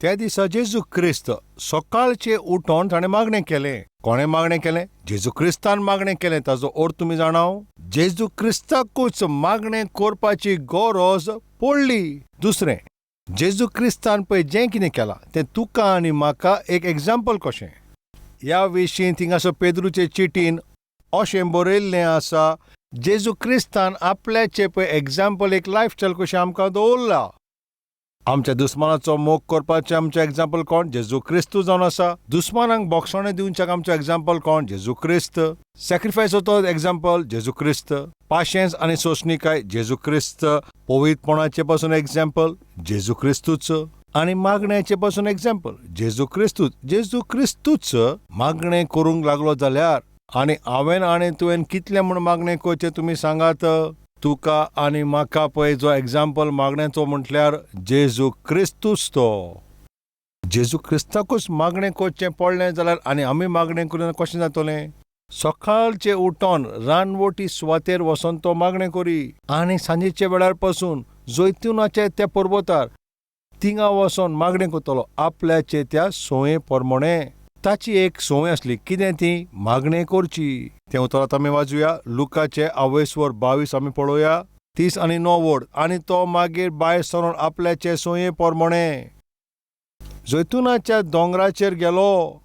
त्या दिसा जेजू क्रिस्त सकाळचें उठोन ताणें मागणें केलें. कोणें मागणें केलें? जेजू क्रिस्तान मागणें केलें. ताजो अर्थ तुमी जाणाव, जेजू क्रिस्ताकूच मागणें करपाची गरज पडली. दुसरें, जेजू क्रिस्तान पळय जें कितें केलां तें तुका आनी म्हाका एक एग्जाम्पल कशें. ह्या विशीं थिंगासर पेद्रूचे चिटीन अशें बरयल्लें आसा, जेजू क्रिस्तान आपल्याचें पळय एग्जाम्पल एक लायफस्टायल कशें आमकां दवरला. आमच्या दुस्मानाचो मोग करपाचें आमचें एग्जाम्पल कोण? जेजू क्रिस्तू जावन आसा. दुस्मानाक बोगसणें दिवच्याक आमचो एग्जाम्पल कोण? जेजू क्रिस्त. सॅक्रिफायसचो एग्जाम्पल जेजू क्रिस्त. पाशेंस आनी सोंसणिकाय जेजू क्रिस्त. पवित्रपणाचें पासून एग्जाम्पल जेजू क्रिस्तूच आनी मागण्याचें पासून एग्जाम्पल जेजू क्रिस्तूच. जेजू क्रिस्तूच मागणें करूंक लागलो जाल्यार आनी हांवें आनी तुवें कितलें म्हूण मागणें करचें तुमी सांगात. तुका आनी म्हाका पळय जो एग्जाम्पल मागण्याचो म्हटल्यार जेजू क्रिस्तूच. तो जेजू क्रिस्ताकूच मागणें करचें पडलें जाल्यार आनी आमी मागणें करून कशें जातलें? सकाळचें उठोन रानवटी सुवातेर वचोन तो मागणें करी आनी सांजेच्या वेळार पासून जैतुनाच्या त्या पर्वतार थिंगा वचोन मागणें करतलो आपल्याचे त्या संवये प्रमाणें. ताची एक संवय आसली, कितें ती? मागणें करची. तें उतरांत आमी वाचुया. लुकाचे आवयस्वर 22 आमी पळोवया, 30 आनी 9 वड. आनी तो मागीर भायर सरून आपल्याचे संवये प्रमाणें जैतुनाच्या दोंगराचेर गेलो.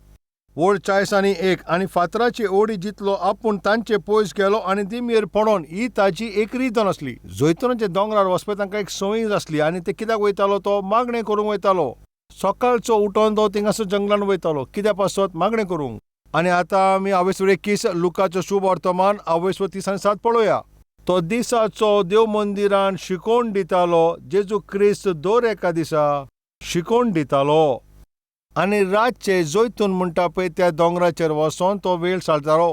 वड 40 आनी 1. आनी फातराची ओडी जितलो आपूण तांचे पयस गेलो आनी दिमयेर पडोन. ही ताची एक रीत जावन आसली. जैतुनाच्या दोंगरार वचपा तांकां एक संवय आसली आनी ते कित्याक वयतालो? तो मागणें करूंक वयतालो. सकाळचो उठोन तो थिंगासर जंगलान वयतालो. कित्या पासत? मागणें करूंक. आनी आतां आमी आवयस्वर 21 लुकाचो शुभ वर्तमान आवयस्वर 30 आनी 7 पळोवया. तो दिसाचो देव मंदिरान शिकोवन दितालो. जेजू क्रिस्त दर एका दिसा शिकोवन दितालो आनी रातचे जैतून म्हणटा पळय त्या दोंगराचेर वचोन तो वेळ सारतालो.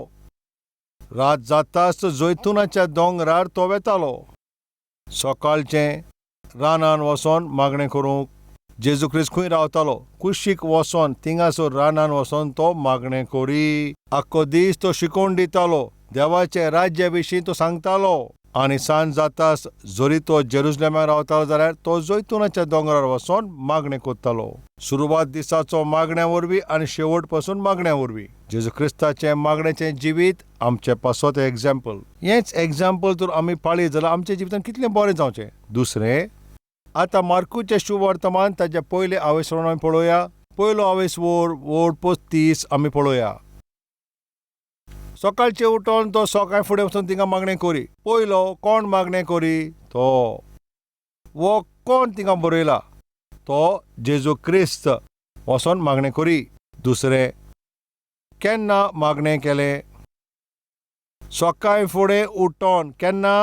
रात जाताच जैतुनाच्या दोंगरार तो वेतालो. सकाळचें रानान वचोन मागणें करूंक. जेजू क्रिस्त खंय रावतालो? कुशीक वचोन थिंगासर रानान वचोन तो मागणें करी. आख्खो दीस तो शिकोवन दितालो, देवाचे राज्या विशीं तो सांगतालो आनी सांज जाताच जरी तो जेरुजलेमाक रावतालो जाल्यार तो जैतुनाच्या दोंगरार वचोन मागणें करतालो. सुरवात दिसाचो मागण्या वरवीं आनी शेवट पासून मागण्या वरवीं. जेजू क्रिस्ताचें मागण्याचें जिवीत आमचे पासत एग्जाम्पल. हेंच एग्जाम्पल तर आमी पाळीत जाल्यार आमच्या जिवितान कितलें बरें जावचें. दुसरें, आतां मार्कूचें शुभ वर्तमान ताच्या पयले आवयस्वर आमी पळोवया. पयलो आवयस्वर वड 35 आमी पळोवया. सकाळचें उठोन तो सकाळ फुडें वचून थिंगा मागणें करी. पयलो कोण मागणें करी? तो वो कोण थिंगा बरयला? तो जेजू क्रिस्त वचोन मागणें करी. दुसरें, केन्ना मागणें केलें? सकाळ फुडें उठोन. केन्ना?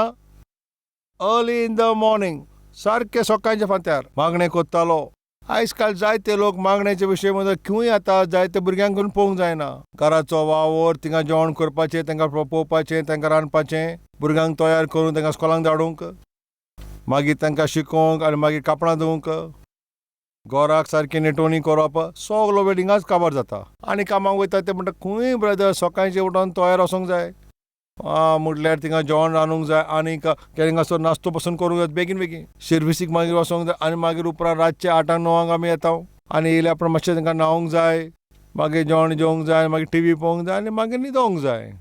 अर्ली इन the morning, सारकें सकाळच्या फांत्यार मागणें करतालो. आयज काल जायते लोक मागण्याचे विशय मध्ये खंय आतां जायते भुरग्यांक घेवन पळोवंक जायना. घराचो वावर, थिंगा जेवण करपाचें, तांकां पळोवपाचें, तांकां रांदपाचें, भुरग्यांक तयार करून तांकां स्कॉलांक धाडूंक, मागीर तांकां शिकोवंक आनी मागीर कापडां धुवंक, घराक सारकी नेटोवणी करप, सगलो वेळ हिंगाच काबार जाता. आनी कामाक वयता ते म्हणटा खंय ब्रदर सकाळचें उठोन तयार वचोंक जाय म्हटल्यार थिंगा जेवण रांदूंक जाय आनी थिंगासर नाश्तो पसून करूंक जाय बेगीन बेगीन. सर्विसीक मागीर वचोंक जाय आनी मागीर उपरांत रातचे 8 9 आमी येता आनी येयल्या उपरांत मातशें तांकां न्हावंक जाय, मागीर जेवण जेवंक जाय, मागीर टिवी पळोवंक जाय आनी मागीर न्हिदोंक जाय.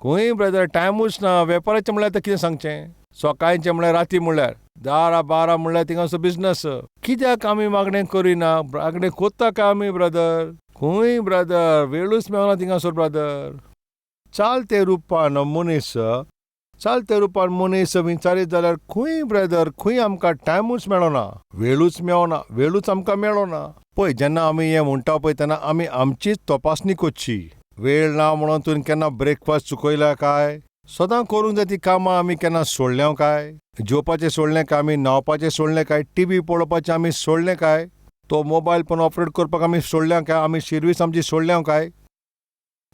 खंय ब्रदर टायमूच ना. वेपाराचें म्हणल्यार आतां कितें सांगचें? सकाळचें म्हणल्यार राती म्हणल्यार 10 12 म्हणल्यार थिंगासर बिजनस. कित्याक आमी मागणें करिना? मागणें कोत्ता काय आमी ब्रदर? खंय ब्रदर वेळूच मेळना थिंगासर ब्रदर. चालते रुपान मनीस, चालते रुपान मनीस विचारीत जाल्यार खंय ब्रदर खंय आमकां टायमूच मेळना, वेळूच मेळना, वेळूच आमकां मेळना. पळय जेन्ना आमी हें म्हणटा पळय तेन्ना आमी आमचीच तपासणी करची. वेळ ना म्हणून तुवें केन्ना ब्रेकफास्ट चुकयला काय? सदां करूंक जाय ती कामां आमी केन्ना सोडल्या काय? जेवपाचें सोडलें काय आमी? न्हांवपाचें सोडलें काय? टिवी पळोवपाचें आमी सोडलें काय? तो मोबायल फोन ऑपरेट करपाक आमी सोडल्या काय? आमी शिर्वीस आमची सोडल्या काय?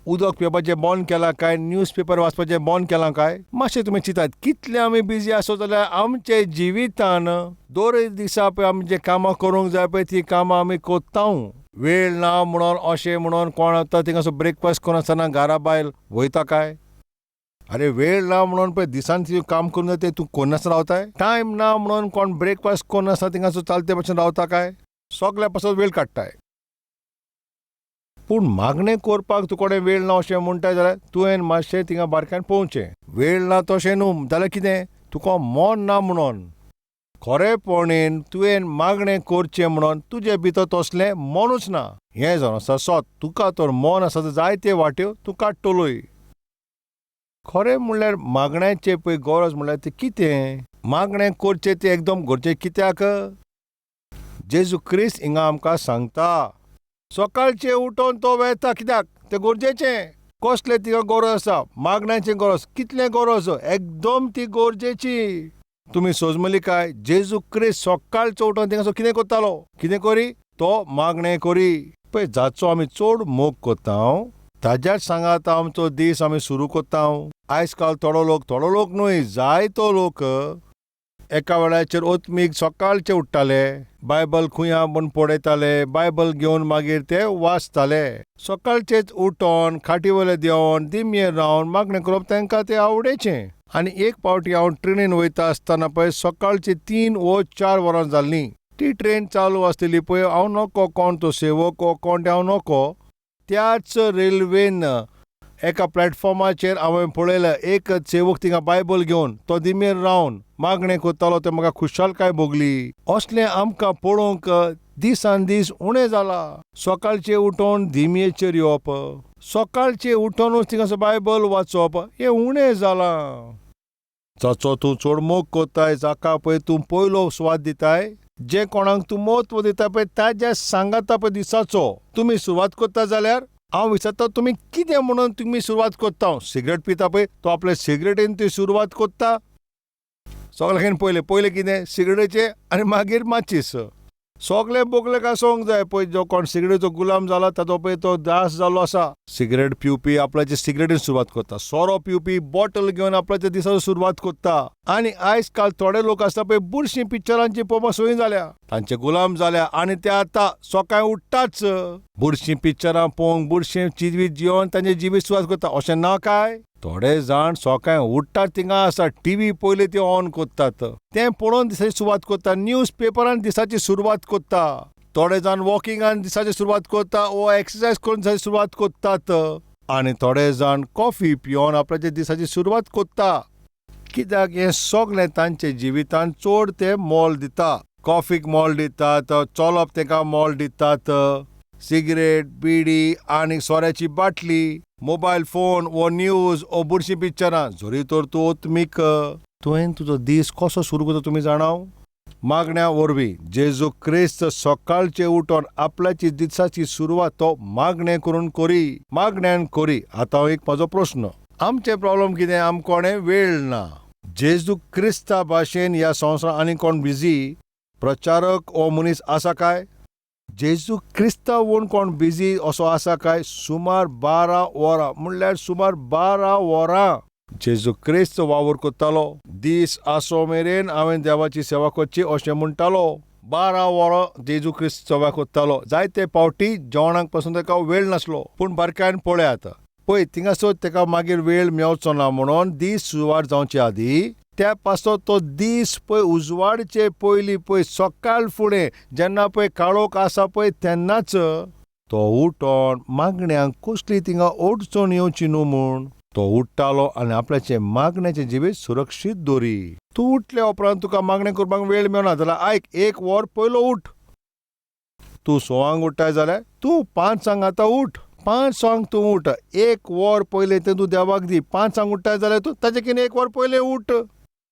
उदक पिवपाचें बंद केलां काय? न्यूज पेपर वाचपाचें बंद केलां काय? मातशें तुमी चिंतात कितले आमी बिजी आसत जाल्यार आमचे जिवितान दर एक दिसा पळय आमी जे कामां करूंक जाय पळय ती कामां आमी कोत्ता. वेळ ना म्हणून अशें म्हणून कोण आतां थिंगासर ब्रेकफास्ट करनासतना घरा बायल वयता काय? अरे वेळ ना म्हणून पळय दिसान तुवें काम करूंक जाय तें तूं करनासतना रावताय? टायम ना म्हणून कोण ब्रेकफास्ट करनासतना थिंगासर चालते भशेन रावता काय? सगल्या पासत वेळ काडटाय. पूण मागणें करपाक तुकोडें वेळ ना अशें म्हणटाय जाल्यार तुवें मातशें थिंगा बारक्यान पळोवचें. वेळ ना तशें न्हू जाल्यार कितें तुका मन ना म्हणून. खरेपणीन तुवें मागणें करचें म्हणून तुजे भितर तसलें मनूच ना. हें जावन आसा सत. तुका तर मन आसा तर जायते वाट्यो तूं काडटलोय. खरें म्हणल्यार मागण्याचें पळय गरज म्हणल्यार तें कितें? मागणें करचें तें एकदम गरजेचें कित्याक? जेजू क्रिस्त हिंगा आमकां सांगता सकाळचें उठोन तो वेता कित्याक? तें गरजेचें. कसलें तिका गरज आसा? मागण्याचें गरज. कितलें गरज? एकदम ती गरजेची. तुमी सोजमली काय? जेजू क्रिस्त सकाळचो उठोन थिंगासो कितें करतालो? कितें करी? तो मागणें करी. पळय जाचो आमी चड मोग करता ताज्याच सांगात आमचो दीस आमी सुरू करता. आयज काल थोडो लोक, थोडो लोक न्हय, जायतो लोक एका वेळाचेर ओतमीक सकाळचे उठ्ठाले, बायबल खंय आहा म्हूण पळयताले, बायबल घेवन मागीर ते वाचताले. सकाळचेच उठोन खाटी वयले देंवन दिमयेर रावन मागणें करप तांकां तें आवडेचें. आनी एक पावटी हांव ट्रेनीन वयता आसतना पळय सकाळची 3 व 4 वरां जाल्लीं. ती ट्रेन चालू आसलेली पळय हांव नको कोण तो सेवक वो कोण ते हांव नको. त्याच रेल्वेन एका प्लॅटफॉर्माचेर हांवें पळयलें एक सेवक थिंगा बायबल घेवन तो दिमेर रावन मागणें करतालो. तें म्हाका खुशालकाय भोगली. असलें आमकां पळोवंक दिसान दीस उणें जालां. सकाळचें उठोवन दिमयेचेर येवप, सकाळचें उठोवनूच थिंगासर बायबल वाचप हें उणें जालां. जाचो तूं चड मोग करताय, जाका पळय तूं पयलो सुवात दिताय, जें कोणाक तूं म्हत्व दिता पळय ताज्या सांगाता पळय दिसाचो तुमी सुरवात करता जाल्यार हांव विचारता तुमी कितें म्हणून तुमी सुरवात करता? सिगरेट पिता पळय तो आपले सिगरेटीन ती सुरवात करता. सगळ्यान पयलें पयलें कितें? सिगरेटीचें आनी मागीर माचीस. सगळे बोगलेक आसूंक जाय. पळय जो कोण सिगरेटीचो गुलाम जाला ताचो पळय तो दास जाल्लो आसा. सिगरेट पिवपी आपल्याचे सिगरेटीन सुरवात करता, सोरो पिवपी बॉटल घेवन आपल्याच्या दिसाचो सुरवात करता. आनी आयज काल थोडे लोक आसता पळय बुरशीं पिक्चरांची पळोवपाक संवय जाल्या, तांचे गुलाम जाल्या आनी ते आतां सकाळी उठ्ठाच बुरशीं पिक्चरां पळोवंक, बुरशीं जिवीत जिवन तांचे जिवीत सुरवात करता. अशें ना काय? थोडे जाण सकाळी उठ्ठात थिंगा आसा टिवी पयलीं ती ऑन करतात, तें पळोवन दिसाची सुरवात करता, न्यूज पेपरान दिसाची सुरवात करता. थोडे जाण वॉकिंगान दिसाची सुरवात करता वो एक्सरसायज करून दिसाची सुरवात करतात. आनी थोडे जाण कॉफी पिवन आपल्याच्या दिसाची सुरवात करता. कित्याक हें सगळें तांच्या जिवितान चड ते मोल दिता. कॉफीक मोल दितात, चलप तांकां मोल दितात, सिगरेट बिडी आनी सोऱ्याची बाटली, मोबायल फोन वो न्यूज वो बुरशीं पिक्चरां. जरी तर तूं ओतमीक तुवें तुजो दीस कसो सुरू करता तुमी जाणाव? मागण्या वरवीं. जेजू क्रिस्त सकाळचें उठोन आपल्याची दिसाची सुरवात तो मागणें करून करी, मागण्यान करी. आतां एक म्हाजो प्रस्न, आमचें प्रॉब्लम कितें? आमकां कोणें वेळ ना. जेजू क्रिस्ता भाशेन ह्या संवसारांत आनी कोण बिजी प्रचारक हो मनीस आसा काय? जेजू क्रिस्ता वून कोण बिजी असो आसा काय? सुमार 12 वरां, म्हणल्यार सुमार 12 वरां जेजू क्रिस्त वावर करतालो. दीस आसो मेरेन हांवें देवाची सेवा करची अशें म्हणटालो. 12 वरां जेजू क्रिस्त सेवा करतालो. जायते पावटी जेवणाक पसून ताका वेळ नासलो. पूण बारकायन पळयात पळय थिंगासर ताका मागीर वेळ मेवचो ना म्हणून दीस सुरवात जावचे आदी त्या पासत तो दीस पळय उजवाडचे पयलीं पळय सकाळ फुडें जेन्ना पळय काळोख आसा पळय तेन्नाच तो उठोन मागण्यांक कसली थिंगा अडचण येवची न्हू म्हूण तो उठ्ठालो आनी आपल्याचें मागण्याचें जिवीत सुरक्षीत दवरी. तूं उठल्या उपरांत तुका मागणें करपाक वेळ मेळना जाल्यार आयक, 1 वर पयलो उठ. तूं 6 उठ्ठाय जाल्यार तूं 5 आतां उठ, 5 तूं उठ, 1 वर पयलें तें तूं देवाक दी. 5 उठ्ठाय जाल्यार तूं ताचे कितें 1 वर पयलें उठ.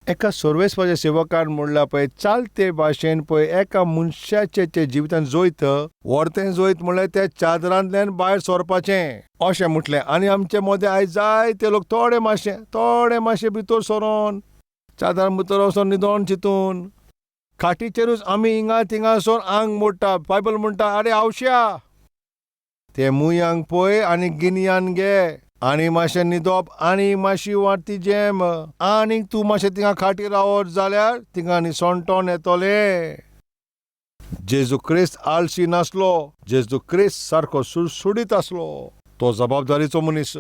एका सर्वेस्वाच्या सेवकान म्हणल्यार पळय चालते भाशेन पळय एका मनशाचे ते जिवितान जोयत वर्तें जोयत म्हणल्यार त्या चादरांतल्यान भायर सरपाचें अशें म्हटलें. आनी आमचे मदें आयज जायते लोक थोडे मातशे भितर सरोन चादरां भितर वचोन न्हिदोन चिंतून खाटीचेरूच आमी हिंगा थिंगा वचोन आंग मोडटा. बायबल म्हणटा, आरे आवश्या ते मुयांक पळय आनी गिन्यान घे आनी मातशें न्हिदप आनी मातशी वाडटी जेम आनीक तूं मातशें थिंगा खाटीर रावत जाल्यार थिंगा निसणटोन येतोलें. जेजू क्रिस्त आळशी नासलो. जेजू क्रिस्त सारको सुडसुडीत आसलो. तो जबाबदारीचो मनीस.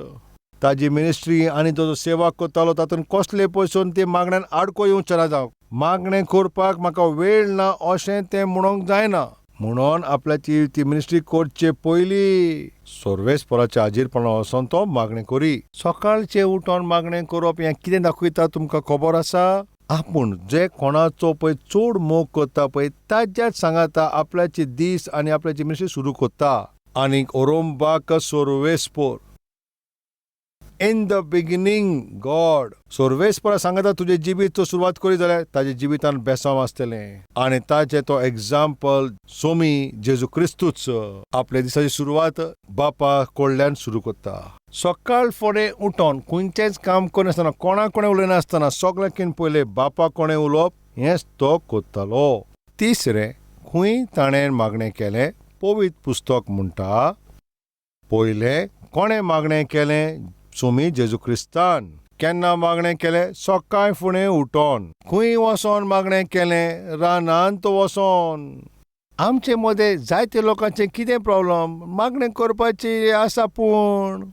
ताजी मिनिस्ट्री आनी तो जो सेवा करतालो तातूंत कसले पसून ते मागण्यान आडको येवचें ना. जावं मागणें करपाक म्हाका वेळ ना अशें तें म्हणूंक जायना. म्हणून आपल्याची ती मिनिस्ट्री करचे पयली सर्वेस्पराच्या हाजीरपणा वचोन तो मागणें करी. सकाळचें उठोन मागणें करप हें कितें दाखयता तुमकां खबर आसा? आपूण जे कोणाचो पळय चड मोग करता पळय ताज्याच सांगाता आपल्याचे दीस आनी आपल्याची मिनिस्ट्री सुरू करता. आनीक ओरोंबाक सर्वेस्पर, इन the beginning God. सर्वेस्परा सांगता तुजें जिवीत तो सुरवात करी जाल्यार ताजे जिवितान बेसांव आसतलें. आनी ताजें तो एग्जाम्पल सोमी जेजू क्रिस्तूच आपल्या दिसाची सुरवात बापा कडल्यान सुरू करता. सकाळ फुडें उठोन खंयचेंच काम करिनासतना, कोणा कोणें उलयनासतना सगळ्यांकीन पयलें बापा कोणें उलोवप हेंच तो करतालो. तिसरें, खंय ताणें मागणें केलें? पवित्र पुस्तक म्हणटा पयलें कोणें मागणें केलें? सोमी जेजू क्रिस्तान. केन्ना मागणें केलें? सकाळ फुडें उठोन. खंय वचोन मागणें केलें? रानांत वचोन. आमचे मदें जायते लोकांचें कितें प्रॉब्लम? मागणें करपाची आसा पूण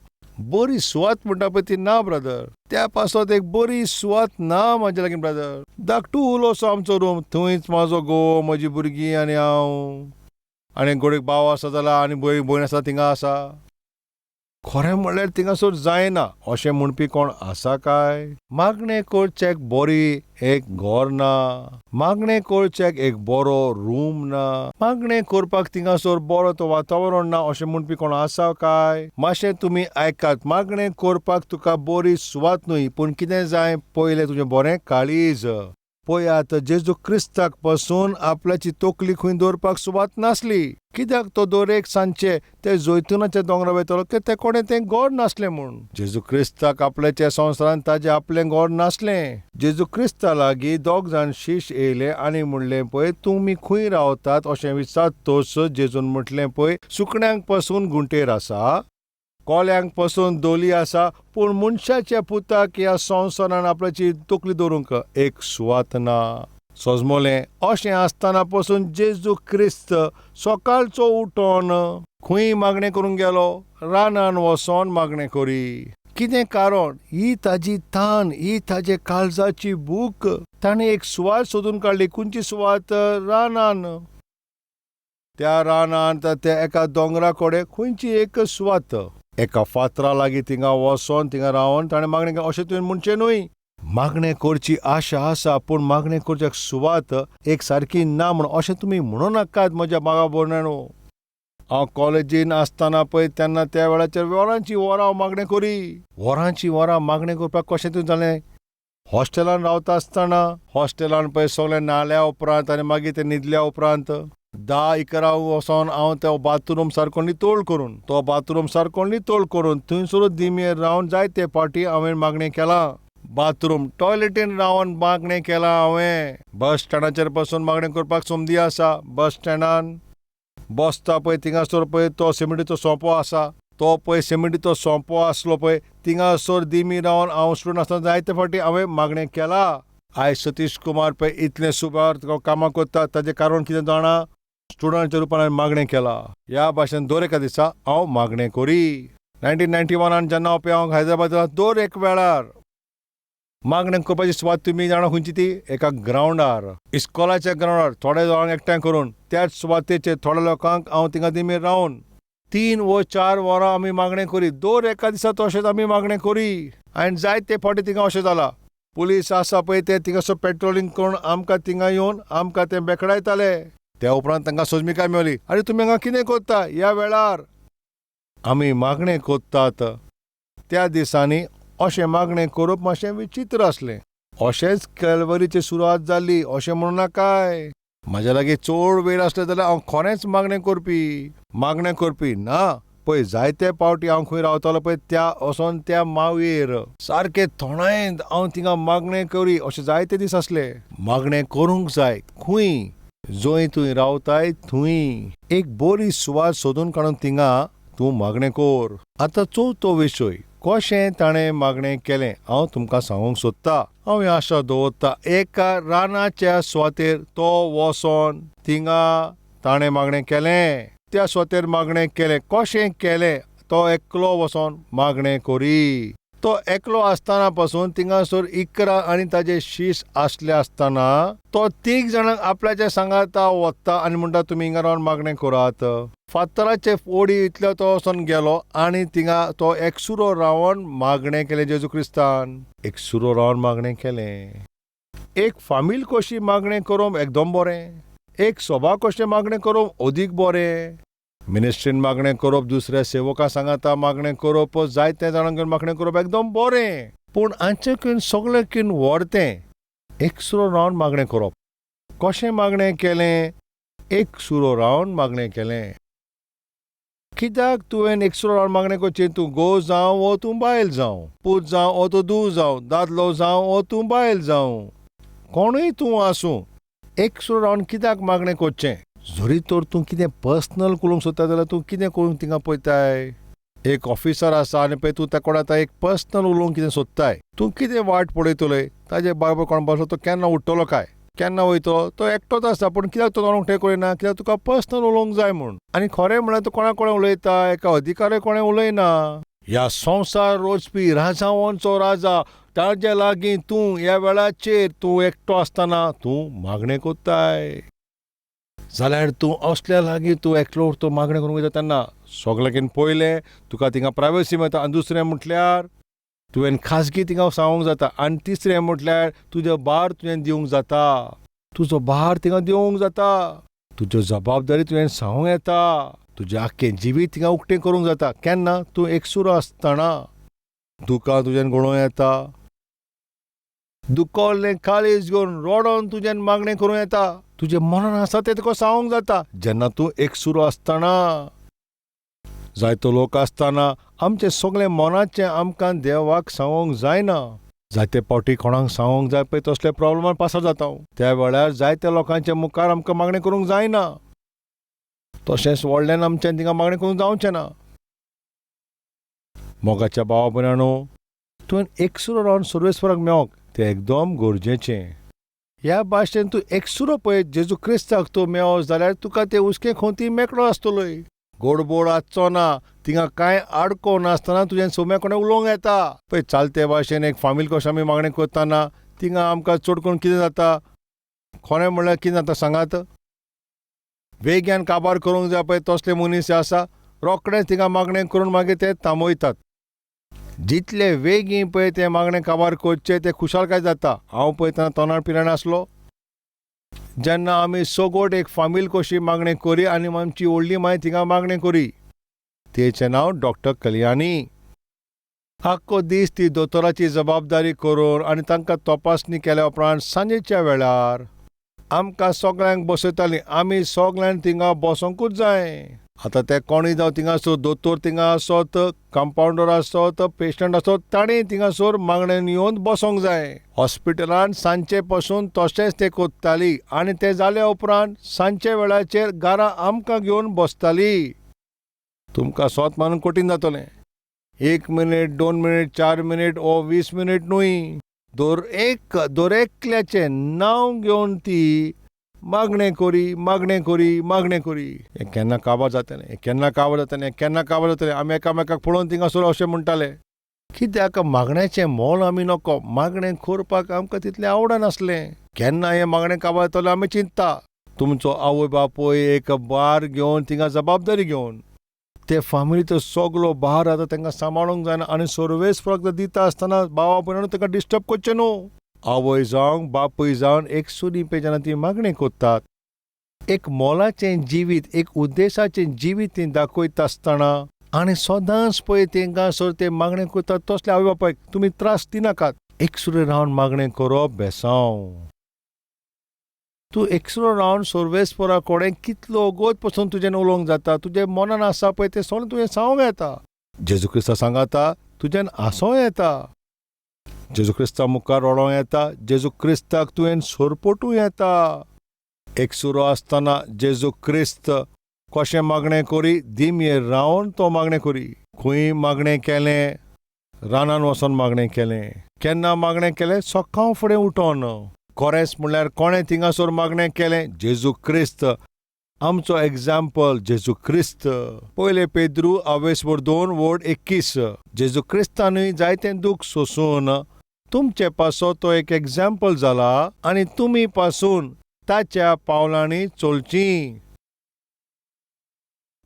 बरी सुवात म्हणटा पळय ती ना ब्रदर. त्या पासत एक बरी सुवात ना म्हाजे लागीं ब्रदर. धाकटू उलोसो आमचो रूम, थंयच म्हाजो घोव, म्हजी भुरगीं आनी हांव, आनी गोडेक भाव आसा जाल्यार आनी भयण आसा थिंगा आसा. खरें म्हणल्यार थिंगासर जायना अशें म्हणपी कोण आसा काय? मागणें करचेक बरी एक घर ना, मागणें करचेक एक बरो रूम ना, मागणें करपाक थिंगासर बरो तो वातावरण ना अशें म्हणपी कोण आसा काय? मातशें तुमी आयकात, मागणें करपाक तुका बरी सुवात न्हय, पूण कितें जाय? पयलें तुजें बरें काळीज. पळयात, जेजू क्रिस्ताक पसून आपल्याची तकली खंय दवरपाक सुवात नासली. कित्याक तो दर एक सांजचे ते जैतुनाच्या दोंगरा वयतालो की ते कोणें तें घर नासलें म्हूण. जेजू क्रिस्ताक आपल्याच्या संवसारांत ताजें आपलें घर नासलें. जेजू क्रिस्ता लागीं दोग जाण शिश्य येयले आनी म्हणलें पळय तुमी खंय रावतात अशें विचारतोच जेजून म्हटलें पळय सुकण्यांक पसून गुंटेर आसा, कोल्यांक पसून दोली आसा, पूण मनशाच्या पुताक ह्या संवसारान आपल्याची तकली दवरूंक एक सुवात ना. सोजमोलें अशें आसतना पसून जेजू क्रिस्त सकाळचो उठोन खंय मागणें करूंक गेलो? रानान वचोन मागणें करी. कितें कारण? ही ताजी तान, ही ताजे काळजाची भूक. ताणें एक सुवात सोदून काडली. खंयची सुवात? रानान. त्या रानांत त्या एका दोंगरा कडेन खंयची एक सुवात, एका फातरा लागीं थिंगा वचोन थिंगा रावन ताणें मागणें केलें. अशें तुवें म्हणचें न्हय. मागणें करची आशा आसा पूण मागणें करच्याक सुवात एक सारकी ना म्हूण अशें तुमी म्हणू नाकात म्हज्या भावा भयणांनो. हांव कॉलेजीन आसतना पळय तेन्ना त्या वेळाचेर वरांची वरां हांव मागणें करी. वरांची वरां मागणें करपाक कशें तुवें जालें? हॉस्टेलान रावता आसतना हॉस्टेलान पळय सगळें न्हाल्या उपरांत आनी मागीर ते न्हिदल्या उपरांत 10-11 वचोन हांव तो बाथरूम सारको नितळ करून, तो बाथरूम सारको नितळ करून थंयसरूच दिमयेर रावन जायते फावटी हांवें मागणें केलां. बाथरूम टॉयलेटीन रावन मागणें केलां हांवें. बस स्टँडाचेर बसून मागणें करपाक संदी आसा. बस स्टँडान बसता पळय थिंगासर पळय तो सिमेंटीचो सोंपो आसा, तो पळय सिमेंटीचो सोंपो आसलो पळय थिंगासर दिमी रावन हांव स्टुडंट आसतना जायते फावटी हांवें मागणें केलां. आयज सतीश कुमार पळय इतलें सुबार कामां करता ताजें कारण कितें जाणा? स्टुडंटाच्या रुपान हांवें मागणें केलां. ह्या भाशेन दर एका दिसा हांव मागणें करी. 1991 जेन्ना हांव पळय हांव हैदराबाद दर एक वेळार मागणें करपाची सुवात तुमी जाणा खंयची ती? एका ग्रावंडार, इस्कोलाच्या ग्रावंडार थोडे जाणांक एकठांय करून त्याच सुवातेचेर थोड्या लोकांक हांव थिंगा दिमेर रावन 3 व 4 वरां आमी मागणें करी. दर एका दिसा तशेंच आमी मागणें करी. आनी जायते फावटी थिंगा अशें जालां, पुलीस आसा पळय ते थिंगासर पेट्रोलिंग करून आमकां थिंगा येवन आमकां ते बेकडायताले. त्या उपरांत तांकां सोजमिकाय मेवली, आरे तुमी हांगा कितें करता ह्या वेळार? आमी मागणें करतात. त्या दिसांनी अशें मागणें करप मातशें विचित्र आसलें. अशेंच कॅलवरीची सुरवात जाली अशें म्हणू नाकाय. म्हाज्या लागीं चड वेळ आसलो जाल्यार हांव खरेंच मागणें करपी. मागणें करपी ना पळय जायते फावटी हांव खंय रावतालो पळय त्या वचोन त्या मावयेर सारकें थोंडायेंत हांव थिंगा मागणें करी अशें जायते दीस आसले. मागणें करूंक जाय खंय? जंय तूं रावताय थंय एक बरी सुवात सोदून काडून थिंगा तूं मागणें कर. आतां चवथो विशय, कशें ताणें मागणें केलें हांव तुमकां सांगूंक सोदता. हांव ही आशा दवरता एका रानाच्या सुवातेर तो वचोन थिंगा ताणें मागणें केलें. त्या सुवातेर मागणें केलें. कशें केलें? तो एकलो वचोन मागणें करी. तो एकलो आसतना पासून थिंगासर 11 आनी ताजे शीस आसले आसतना तो 3 जाणांक आपल्याच्या सांगाता वता आनी म्हणटा तुमी हिंगा रावन मागणें करात. फातराचे ओडी इतलो तो वचोन गेलो आनी थिंगा तो एकसुरो रावन मागणें केलें. जेजू क्रिस्तान एकसुरो रावन मागणें केलें. एक फामील कशी मागणें करूंक एकदम बरें, एक सभा कशें मागणें करूंक अदीक बरें. मिनिस्ट्रीन मागणें करप, दुसऱ्या सेवकां सांगाता मागणें करप, जायते जाणांक मागणें करप एकदम बरें. पूण हांचेकून सगळेकून व्हरतें एकसुरो रावन मागणें करप. कशें मागणें केलें? एकसुरो रावन मागणें केलें. कित्याक तुवें एकसुरो रावन मागणें करचें? तूं घोव जावं वो तूं बायल जावं, पूत जावं वो तूं धूव जावं, दादलो जावं वो तूं बायल जावं, कोणूय तूं आसूं, एकसुरो रावन कित्याक मागणें करचें? जरी तर तूं कितें पर्सनल करूंक सोदता जाल्यार तूं कितें करूंक थिंगा पळयताय? एक ऑफिसर आसा आनी पळय तूं ताका आतां एक पर्सनल उलोवंक कितें सोदताय, तूं कितें वाट पळयतलोय? ताजे बाराबर कोण बसलो तो केन्ना उठ्ठलो काय, केन्ना वयतलो? तो एकटोच आसा, पूण कित्याक तो कोणाक तें करिना? कित्याक तुका पर्सनल उलोवंक जाय म्हूण. आनी खरें म्हळ्यार तूं कोणा कोणें उलयता, एका अधिकारी कोणें उलयना. ह्या संवसार रोजपी राजावांचो राजा ताजे लागीं तूं ह्या वेळाचेर तूं एकटो आसतना तूं मागणें कोत्ताय जाल्यार तूं असल्या लागीं तूं एकलो तूं मागणें करूंक वयता तेन्ना सगळ्याकीन पयलें तुका थिंगा प्रायवसी मेळटा, आनी दुसरें म्हटल्यार तुवें खाजगी थिंगा सांगूंक जाता, आनी तिसरें म्हटल्यार तुजो भार तुवें दिवंक जाता, तुजो भार थिंगा दिवंक जाता, तुज्यो जबाबदारी तुवें सांगूंक येता, तुजें आख्खें जिवीत थिंगा उक्तें करूंक जाता. केन्ना? तूं एकसुरो आसतना. दुकां तुज्यान गळोवं येता, दुखवल्लें काळीज घेवन रडोन तुज्यान मागणें करूं येता, तुजें मनान आसा तें तुका सांगूंक जाता जेन्ना तूं एकसुरो आसतना. जायतो लोक आसतना आमचें सगळें मनाचें आमकां देवाक सांगूंक जायना. जायते फावटी कोणाक सांगूंक जाय पळय तसले प्रॉब्लमान पासार जाता. त्या वेळार जायत्या लोकांच्या मुखार आमकां मागणें करूंक जायना. तशेंच व्हडल्यान आमच्यान थिंगा मागणें करूंक जावचें ना. मोगाच्या भावा भयणांनो, तुवें एकसुरो रावन सर्वेस्वराक मेवोंक तें एकदम गरजेचें. ह्या भाशेन तूं एकसुरो पळय जेजू क्रिस्ताक तूं मेवो जाल्यार तुका ते हुस्के खोंती मेकळो आसतलोय, गोडबोड आसचो ना, थिंगा कांय आडको नासतना तुजें सोम्या कोणें उलोवंक येता. पळय चालते भाशेन एक फामील कशें आमी मागणें करतना थिंगा आमकां चड करून कितें जाता, खरें म्हणल्यार कितें जाता सांगात? वेग्यान काबार करूंक जाय पळय तसले मनीस आसा, रोखडेच थिंगा मागणें करून मागीर ते थांबयतात. जितले वेगीं पळय तें मागणें काबार करचें तें खुशालकाय जाता. हांव पळयतना तोंडार पिराण आसलो जेन्ना आमी सगोट एक फामील कशी मागणें करी आनी आमची व्हडली माय थिंगा मागणें करी. तेचें नांव डॉक्टर कल्याणी. आख्खो दीस ती दोतोराची जबाबदारी करून आनी तांकां तपासणी केल्या उपरांत सांजेच्या वेळार आमकां सगळ्यांक बसयताली. आमी सगळ्यांक थिंगा बसोंकूच जाय. आतां ते कोणूय जावं थिंगासर दोतोर थिंगा आसत, कंपावंडर आसत, पेशंट आसत, ताणें थिंगासर मागणेन येवन बसोंक जाय. हॉस्पिटलान सांजचे पसून तशेंच ते कोत्ताली आनी तें जाल्या उपरांत सांजच्या वेळाचेर घरा आमकां घेवन बसताली. तुमकां सोत मानून कठीण जातलें. 1 मिनीट, 2 मिनीट, 4 मिनीट ओ 20 मिनीट न्हय, दर एकल्याचें नांव घेवन ती मागणें करी, मागणें करी, मागणें करी. हें केन्ना काबार जातलें, हें केन्ना काबार जातलें, केन्ना काबार जातलें. आमी एकामेकाक पळोवन थिंगासर अशें म्हणटाले. कित्याक मागण्याचें मोल आमी नको, मागणें करपाक आमकां तितलें आवडनासलें. केन्ना हें मागणें काबार जातलें आमी चिंतता. तुमचो आवय बापूय एक भार घेवन थिंगा जबाबदारी घेवन ते फामिलीचो सगलो भार आतां तांकां सांबाळूंक जायना आनी सर्वेस फक्त दिता आसतना भावा भयणांनो तांकां डिस्टर्ब करचें न्हू. आवय जावं बापूय जावन एक सुरी पळय जेन्ना ती मागणें करतात, एक मोलाचें जिवीत, एक उद्देशाचें जिवीत ती दाखयता आसतना आनी सदांच पळय तांकां सर ते मागणें करतात तसले आवय बापायक तुमी त्रास दिनाकात. एकसुरे रावन मागणें करप बेसांव. तूं एकसुरो रावन सर्वेस्परा कडेन कितलो वगत पसून तुज्यान उलोवंक जाता, तुजें मनान आसा पळय तें सगळें तुवें सांगूंक येता. जेजू क्रिस्ता सांगाता तुज्यान हांसों येता, जेजू क्रिस्ता मुखार रडोंक येता, जेजू क्रिस्ताक तुवें सोरपोटूं येता. एकसुरो आसतना जेजू क्रिस्त कशें मागणें करी, दिमयेर रावन तो मागणें करी. खंय मागणें केलें? रानान वचोन मागणें केलें. केन्ना मागणें केलें? सकाळ फुडें उठोन. खरेंच म्हणल्यार कोणें थिंगासर मागणें केलें? जेजू क्रिस्त. आमचो एग्जाम्पल जेजू क्रिस्त. पयले पेद्रू आवेसवर 2:21. जेजू क्रिस्तानूय जायतें दूख सोसून तुमचे पासो तो एक एग्जाम्पल जाला आनी तुमी पासून ताच्या पावलांनी चलचीं.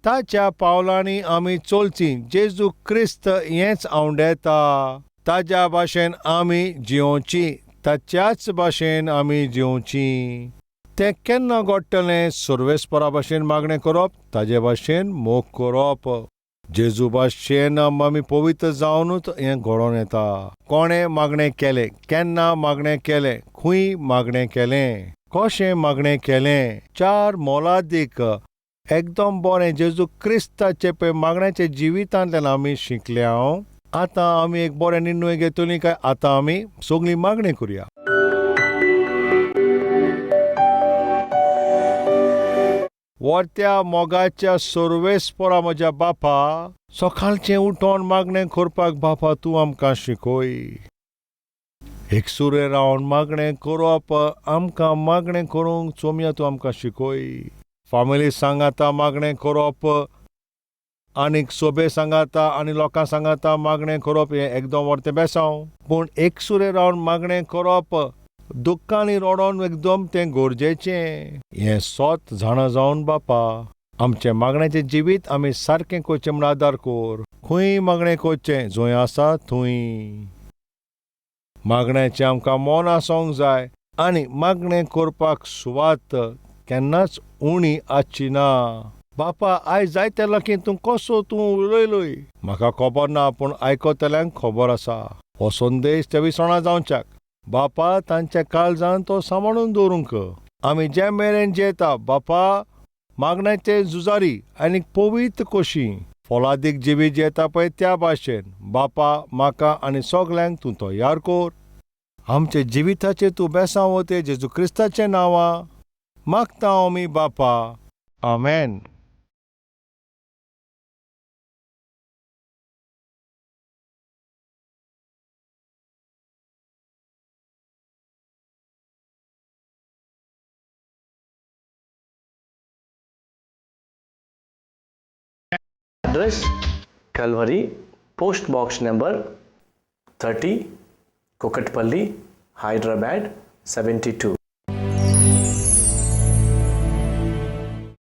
ताच्या पावलांनी आमी चलचीं. जेजू क्रिस्त हेंच आंवडेता. ताज्या भाशेन आमी जियोवची, ताच्याच भाशेन आमी जियोवची. तें केन्ना घडटलें? सर्वेस्परा भाशेन मागणें करप, ताजे भाशेन मोग करप, जेजू भाशेन आमी पवित्र जावनूच हें घडोवन येता. कोणें मागणें केलें, केन्ना मागणें केलें, खंय मागणें केलें, कशें मागणें केलें? चार मोलादीक एकदम बरें जेजू क्रिस्ताचे पळय मागण्याच्या जिवितांतल्यान आमी शिकल्या. आतां आमी एक बरें निर्णय घेतली काय आतां आमी सगळीं मागणी करुया. वरत्या मोगाच्या सर्वेस्परा म्हज्या बापा, सकाळचें उठोन मागणें करपाक बापा तूं आमकां शिकय. एकसुरें रावन मागणें करप, आमकां मागणें करूंक चोमया तूं आमकां शिकय. फामिली सांगाता मागणें करप आनीक सोबे सांगाता आनी लोकां सांगाता मागणें करप हें एकदम वरतें बेसांव, पूण एकसुरें रावन मागणें करप दुख्खांनी रडोन एकदम तें गरजेचें. हें सोत जाणा जावन बापा आमचें मागण्याचें जिवीत आमी सारकें करचें म्हूण आदार कर. खंय मागणें करचें? जंय आसा थंय मागण्याचें आमकां मन आसूंक जाय आनी मागणें करपाक सुवात केन्नाच उणी आसची ना. बापा आयज जायत्या लोकांक तूं कसो तूं उलयलोय म्हाका खबर ना, पूण आयकतल्यांक खबर आसा. हो संदेश ते विसरना जावच्याक बापा तांच्या काळजान तो सांबाळून दवरूंक. आमी जे मेरेन जेता बापा मागण्याचे झुजारी आनी पवित्र कशी फलादीक जिवीत जेता पळय त्या भाशेन बापा म्हाका आनी सगल्यांक तूं तयार कर. आमच्या जिविताचेर तूं बेसांव वते जेजू क्रिस्ताचें नांवां मागता आमी बापा, आमेन. Address Calvary, Post Box number 30, Kukatpally, Hyderabad 72.